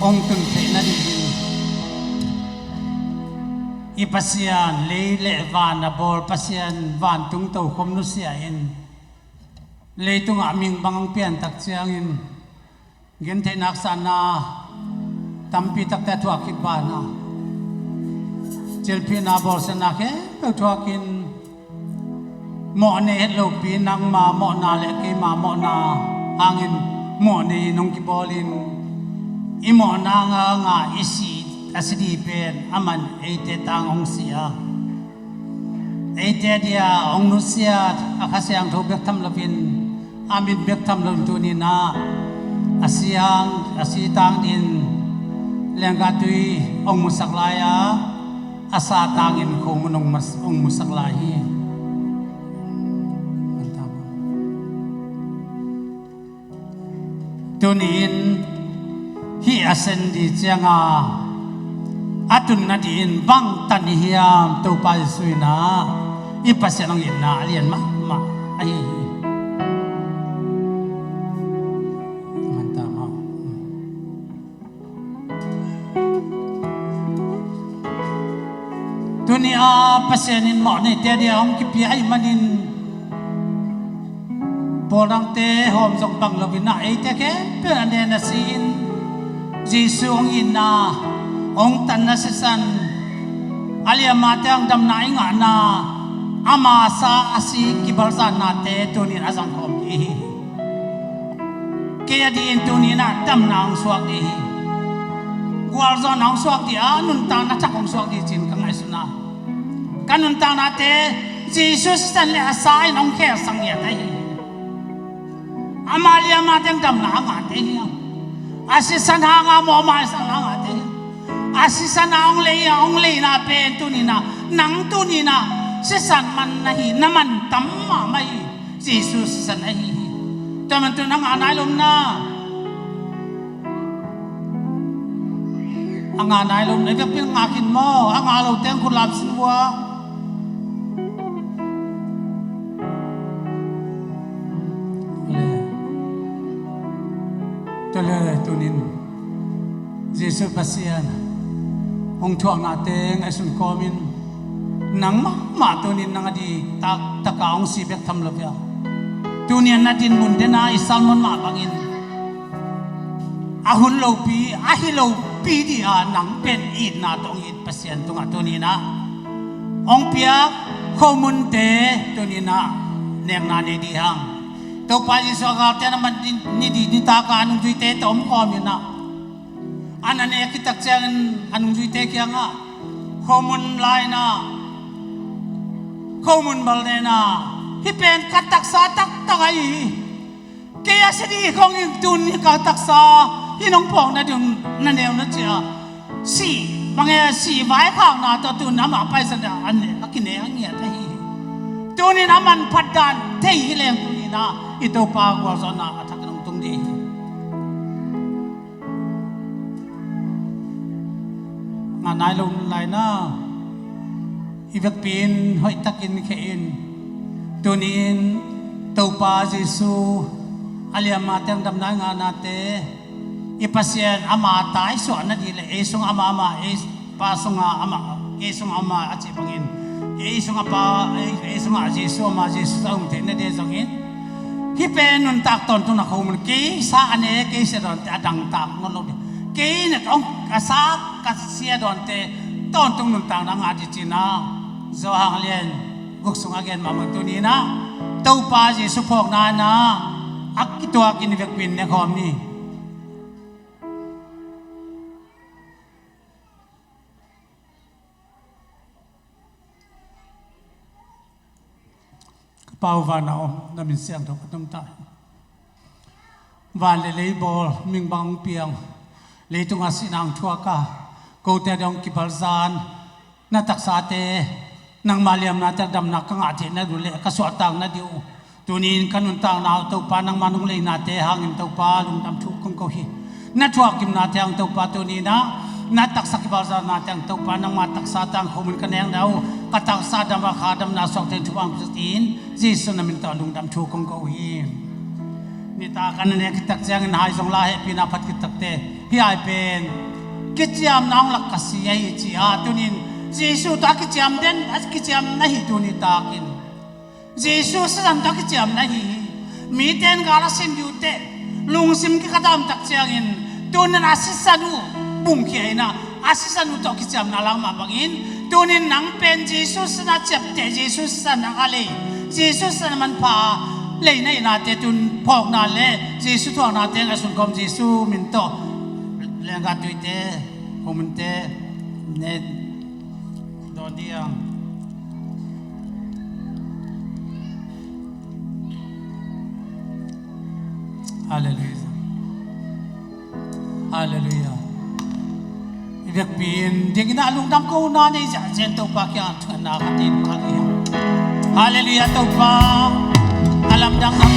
hong tun theih nadingin i Pasian, lei le van a bawl Pasian, vantung tokhom nusia in leitungah ming bang hong piantak ciangin gentheihnak sanna tampi takte a thuak khit banah cilphihna bawlsiatna khempeuh thuakin mawhnei het lopi nangma mawhna le keima mawhna hangin mawhnei in hong kibawlin i mawhna hanga i si a si dih pen aman eite tang hong si a, eite a dia hong nusiat a Kha Siangtho bek tham loin, a min bek tham loin tuninah a si hang, a si tang din lenggah tui hong musak lai a, a sa tangin khomun hong mas-, hong musak lai hi. Tuni-in hih a sen dih cianga a tun nadingin bang tan i hiam? Topa Jesuh in ah i Pasian hong itna a lian mahmah ahi hi. Tuni a Pasian in mawhneite a dia hong kipia ahih manin pawl dangte hawm zong bang loin ah eite khempeuh a nen a si-in Jesuh hong itna, hong tanna sisan, a liamate hong damna i ngahna, ama sa a si kibalzannate tunin a zangkhawm dih hi. Kei a dih in tuninah damna hong suak dih hi. Gualzawhna hong suak dih a, nuntakna thak hong suak dih cin ka ngaihsun a, ka nuntaknate Jesuh sisan le a sa in hong khelsak ngiat ahi hi. Ama liamate hong damna a ngahte hi hang. A sisan hanga mawhmaisakna a ngahte hi hang. A sisan a hong lei, a hong leina pen tuninah nang tuninah sisan man na hi, na man tam mahmah hi. Jesuh sisan ahi hi. Tua man tun a ngah nai lom na. A ngah nai lom na, i biakpi in ngah khin maw? A ngah lo teng khut lam sin vua. Tua le tunin Jesuh Pasian hong thuaknate ngaihsun kawmin nang mahmah tunin nang a dih taktaka hong si bek tham lo pia. Tuni a na dinmun dena i sermon mah bangin a hun lopi, a hi lopi dih a nang pen itna tawh hong it Pasian tungah tuninah hong piak khomunte tuninah nekna nei dih hang. Topa Jesuh a galte na man ni, ni dih nitaka a nungzuite tawh om kawminah a na nek khit tak ciangin a nungzuite kiangah khomun laina, khomun balnena, hih pen ka taksa taktak ahi hi. Kei a si dih khong in tun hi ka taksa hi nong phawk nading na neu na cia. Sih, mange sih vaikhakna tawh tun amah paisa a ne, a kine a ngiat ahi hi. Tunin a manphat dan thei hi leng tuninah i Topa gualzawhna a thakin hong tung dih hi. Ngah nai lo laina i vekpi in hoihtakin kheh in. Tuni-in Topa Jesuh a liamate hong damna i ngahnate i Pasian ama taisuah nadih le ei sung ama ama ei pa sunga ama, kei sunga ama a cih bangin ei sunga pa, ei, ei sunga Jesuh ama Jesuh a um theih nadih zongin hih pen nuntak tawntungna khomun kei sa a ne kei sia dawnte a dangtak nawn lo dih. Kei na hong a sa ka sia dawnte tawntung nuntakna ngah dih cina Johan lian guk sung a gen mahmah tuninah Topa Jesuh phawkna inah a kituakin i vekpi in nekhawm ni. Ka Pa uh van a om, na min siangtho ka tum ta hi. Van le lei bawl, ming bang hong piang, leitunga sihna hong thuak a, kote dong kibalzan, na taksate, nangma liamnate damna ka ngah theih na duh le ka suahtak na dih uh. Tunin ka nuntakna uh Topa nangma nong leinate hangin Topa lungdam thu kong ko hi. Na thuakgimnate hang Topa tuninah na taksa kibalzanate hang Topa nangma taksa tang khomun ka nekna uh ka taksa dam a kha damna suakte in thupha hong pia in Jesuh na min tawh lungdam thu kong ko hi. Nitak a na nek khit tak ciangin hai zong la hehpihna phat khit takte, hih hai pen kiciamna hong lak ka si ahi ci a, tunin Jesu tawh a kiciam den, a kiciam na hi tuni takin Jesu sisan tawh a kiciam na hi hi. Mite in gal a sin dih uh teh, lungsim kikhat a om tak ciangin tunin a sisan uh bungkhia in a, a sisan uh tawh kiciamna lak mah bangin, tunin nang pen Jesu sisan a ciapteh, Jesu sisan a lei, Jesu sisan a manpha lei na hi nate tun phawkna le Jesu thuaknate ngaihsun kawm, Jesu min tawh lenggah tuite, khomunte ne dawn dih ang. Halleluiah. Halleluiah. I vekpi in dingin a lungdam kohna nei ziahziah in Topa kiang thungetna khat in khang hi. Halleluiah, Topa. A lamdang nang.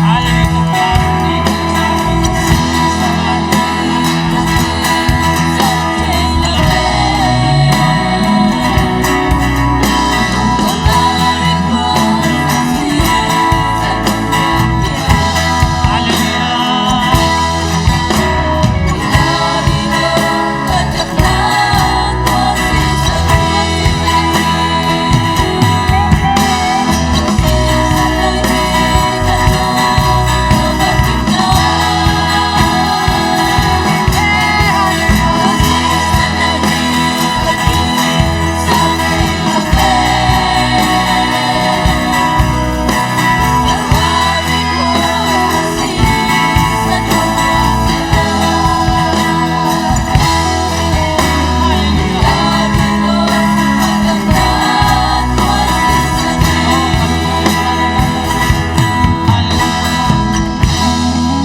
Halleluiah, Topa.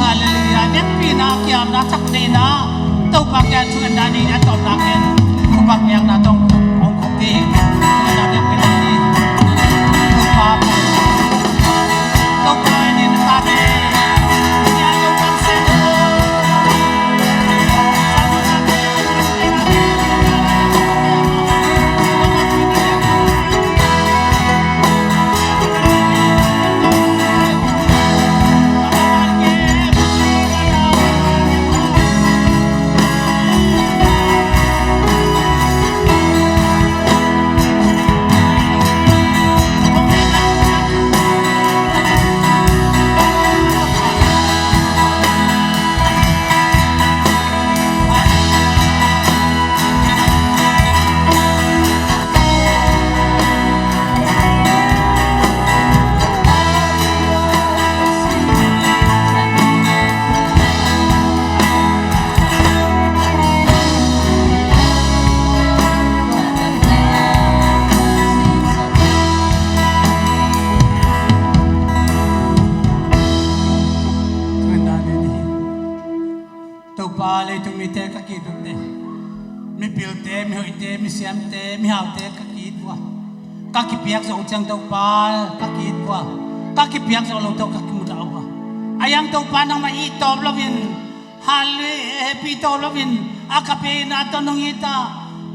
Halleluiah. Vekpi in a kiamna thak nei in a, Topa kiang thungetna nei in a, tawpna ken khupak miakna tawh hong khuk ding. Thungetna vekpi in a ni. Topa, Topa in a tate. Topa, leitung mite ka ki-it uh teh, mipilte, mihoihte, misiamte, mihaute ka ki-it uh a, ka kipiak zawh uh ciang Topa ka ki-it uh a, ka kipiak zawh lo tawh ka kimudah uh a, a hiang Topa nangmah it tawp loin, halleluiah, hehpih tawp loin, agape na tawh nong it a,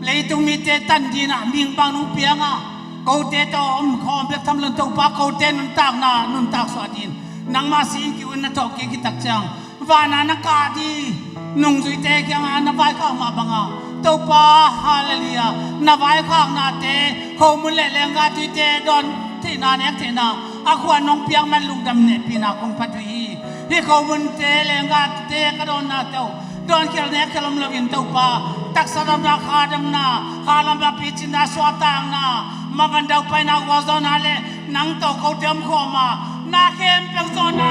leitung mite tan dingin a mihing bang nong piang a, kote tawh om khawm bek tham loin Topa, kote nuntakna nuntak suah dingin nangmah si in ki-un na thawh kik khit tak ciang, van a na kah ding nungzuite kiangah na vaikhak mah banga, Topa, halleluiah, na vaikhaknate khomun le lenggahtuite dawn theihna, nek theihna a khuan nong piak man lungdam, hehpihna kong phat uh hi. Hih khomunte, lenggahte ka dawnna tawh dawnkhial nekkhial om loin Topa, taksa damna, kha damna, kha lamdang picinna, suahtakna, mavandau paina, gualzawhna le nang tawh kote om khawm a, na khempeuh zawhna,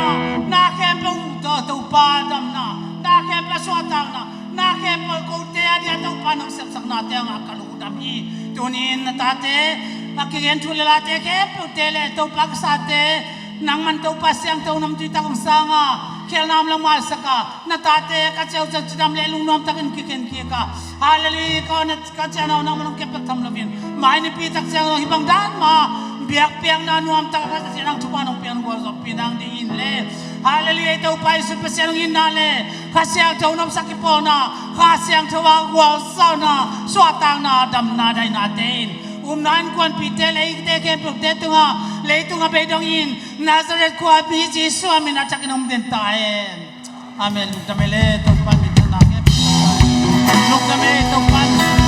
na khempeuh tawh Topa damna, na khempeuh suahtakna, na khempeuh kote a dia Topa nong sepsaknate hangah ka lungdam hi. Tunin na tate a kigen thu le late khempeuhte le Topa ka sate, nangman Topa siangtho namtui tak hong sang a, khialna om lo maisak a, na tate ka ciauciau cidam le lungnuam takin kikhen kik a, halleluiah, ka na ka cianau nangman hong kepek tham loin, mai nipi tak ciang hih bang dan mah biakpiakna nuam tak a ka cianau thupha nong piak, gualzawhpih nang dingin le, halleluiah, Topa Jesu Pasian hong itna le Kha Siangtho nopsak kipawlna, Kha Siangtho a gualzawhna, suahtakna, damna, dainate in Upna innkuanpihte le eite khempeuhte tungah leitung a bei dongin Nazareth khua mi Jesuh a min a takin om den ta hen. Amen. Lungdam ei le Topa min thang na ngen. Lungdam ei Topa.